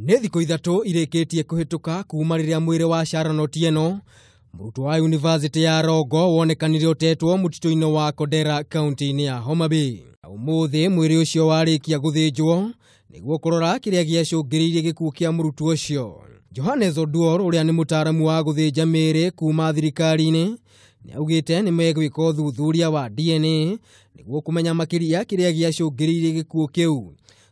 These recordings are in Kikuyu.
Nĩ thikũ 3 irĩkĩtie kũhĩtũka kuma rĩrĩa mwĩrĩ wa Sharon Otieno, mũrutwo wa University ya Rongo, wonekanire ũtetwo mũtitũ-inĩ wa Kodera kaunti-inĩ ya Homa Bay. Ũmũthĩ mwĩrĩ ũcio warĩkia gũthĩnjwo nĩguo kũrora kĩrĩa gĩacũngĩrĩirie gĩkuũ kĩa mũrutwo ũcio. Johannes Oduor, ũrĩa nĩ mũtaaramu wa gũthĩnja mĩĩrĩ kuma thirikari-inĩ, nĩ augĩte nĩ megwĩka ũthuthuria wa DNA nĩguo kũmenya makĩria kĩrĩa gĩacũngĩrĩirie gĩkuũ kĩu,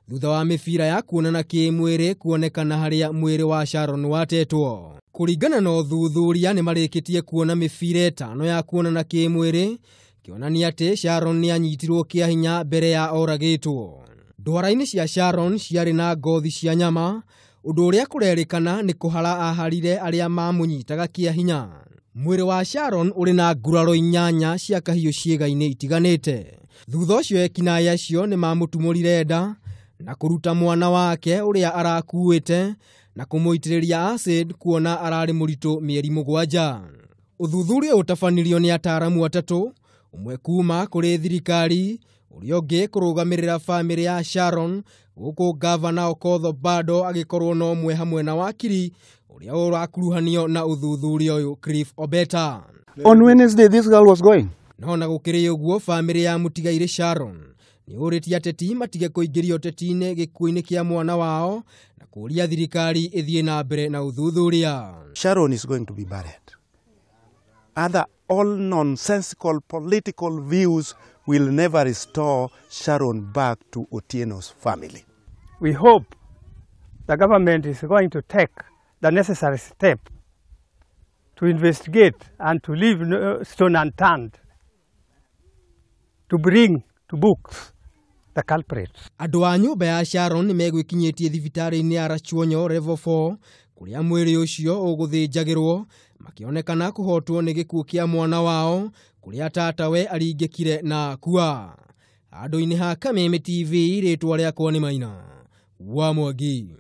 thutha wa mĩbira ya kuonana kĩmwĩrĩ kuonekana harĩa mwĩrĩ wa Sharon watetwo. Kũringana na ũthuthuria, nĩ marĩkĩtie kuona mĩbira 5 ya kuonana kĩmwĩrĩ, kĩonania atĩ Sharon nĩ anyitirwo kĩa hinya mbere ya oragĩtwo. Ndwara-inĩ cia Sharon ciarĩ na ngothi cia nyama, ũndũ ũrĩa kũrerĩkana nĩ kũhara aharire arĩa mamũnyitaga kĩa hinya. Mwĩrĩ wa Sharon ũrĩ na nguraro 8 cia kahiũ ciĩga-inĩ itiganĩte. Thutha ũcio ekinaĩ acio nĩ mamũtumũrire nda na kũruta mwana wake ũrĩa arakuĩte na kũmũitĩrĩria acid kuona ararĩ mũritũ mĩeri 7. Ũthuthuria ũtabanirio nĩ ataaramu 3, ũmwe kuma kũrĩ thirikari, ũrĩa ũngĩ kũrũgamĩrĩra bamĩrĩ ya Sharon, gũkũ gavana Okoth Obado agĩkorwo na ũmwe hamwe na wakiri ũrĩa ũrakuruhanio na ũthuthuria ũyũ Cliff Obeta. On Wednesday this girl was going. No na gũkĩrĩ ũguo, bamĩrĩ ya mũtigairĩ Sharon nĩ ũrĩtie ateti matige kũingĩria ũteti-inĩ gĩkuũ-inĩ kĩa mwana wao na kũũria thirikari ĩthiĩ na mbere na ũthuthuria. Sharon is going to be buried. Other all nonsensical political views will never restore Sharon back to Otieno's family. We hope the government is going to take the necessary step to investigate and to leave no stone unturned to bring to books the culprits. Andũ a nyũmba ya Sharon nĩ megwĩkinyĩtie thibitarĩ-inĩ ya Rachuonyo level 4 kũrĩa mwĩrĩ ũcio ũgũthĩnjagĩrwo, makĩonekana kũhotwo nĩ gĩkuũ kĩa mwana wao kũrĩa tatawe aringĩkire na akua. Handũ-inĩ ha Kameme TV, rĩtwa rĩakwa nĩ Maina wa Mwangi.